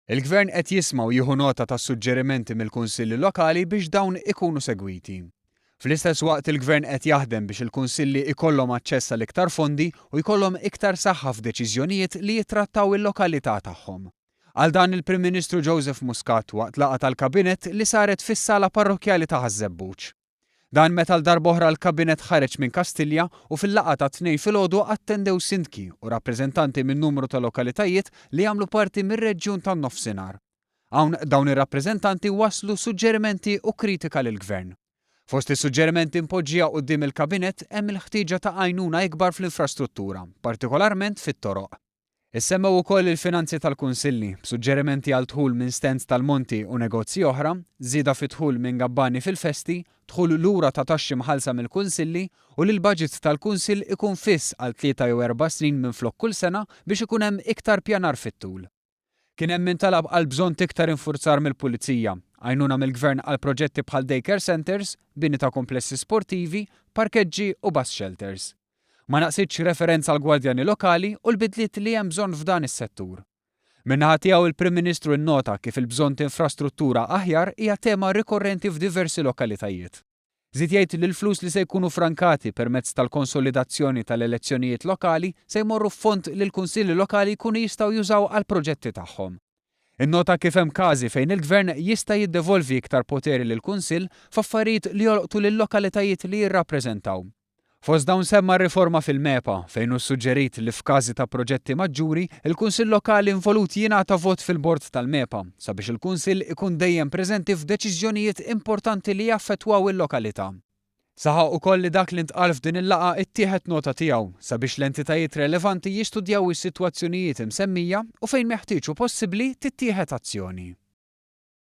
Il-Gvern qed jisma' u jieħu nota tas-suġġerimenti mill-Kunsilli Lokali biex dawn ikunu segwiti. Fl-istess waqt il-Gvern qed jaħdem biex il-Kunsilli ikollhom aċċess għal iktar fondi u jkollhom iktar saħħa f'deċiżjonijiet li jittrattaw il-lokalità tagħhom. Qal dan il-Prim Ministru Joseph Muscat waqt laqgħa tal-Kabinett li saret fis-Sala Parrokkjali ta' Ħaż-Żebbuġ. Dan meta għal darb'oħra l-Kabinett ħareġ minn Kastilja u fil-laqgħa tat-Tnejn filgħodu attendew sindki u rappreżentanti minn numru ta' lokalitajiet li jagħmlu parti mir-reġjun tan-Nofsinhar. Hawn dawn ir-rappreżentanti wasslu suġġerimenti u kritika lill-Gvern. Fost is-suġġerimenti mpoġġija quddiem il-Kabinett hemm il-ħtieġa ta' għajnuna ikbar fl-infrastruttura, partikolarment fit-toroq. Issemmew ukoll il-finanzi tal-kunsilli, b'suġġerimenti għal dħul minn stands tal-monti u negozji oħra, żieda fid-dħul minn gabbani fil-festi, dħul lura ta' taxxi mħallsa mill-kunsilli u li l-baġit tal-kunsill ikun fiss għal tlieta jew erba' snin minflok kull sena biex ikun hemm iktar pjanar fit-tul. Kien hemm min talab għal bżonn t'iktar infurzar mill-pulizija, għajnuna mill-Gvern għal proġetti bħal day care centres, bini ta' kumplessi sportivi, parkeġġi u bus shelters. Ma naqsitx referenza għall-gwardjani lokali u l-bidliet li hemm bżonn f'dan is-settur. Min-naħa tiegħu il-Prim Ministru innota kif il-bżonn t'infrastruttura aħjar hija tema rikorrenti f'diversi lokalitajiet. Żied jgħid li l-flus li se jkunu frankati permezz tal-konsolidazzjoni tal-elezzjonijiet lokali se jmorru f'fond li l-kunsilli lokali jkunu jistgħu jużaw għall-proġetti tagħhom. Innota kif hemm każi fejn il-Gvern jista' jiddevolvi iktar poteri lill-Kunsill f'affarijiet li jolqtu lil-lokalitajiet li jirrappreżentaw. Fost dawn semma r-riforma fil-MEPA, fejn hu ssuġġerit li f'każi ta' proġetti maġġuri, il-Kunsill Lokali involut jingħata vot fil-Bord tal-MEPA, sabiex il-Kunsill ikun dejjem preżenti f'deċiżjonijiet importanti li jaffettwaw il-lokalità. Saħaq ukoll li dak li ntqal f'din il-laqgħa ttieħed nota tiegħu, sabiex l-entitajiet relevanti jistudjaw is-sitwazzjonijiet imsemmija u fejn meħtieġ u possibbli tittieħed azzjoni.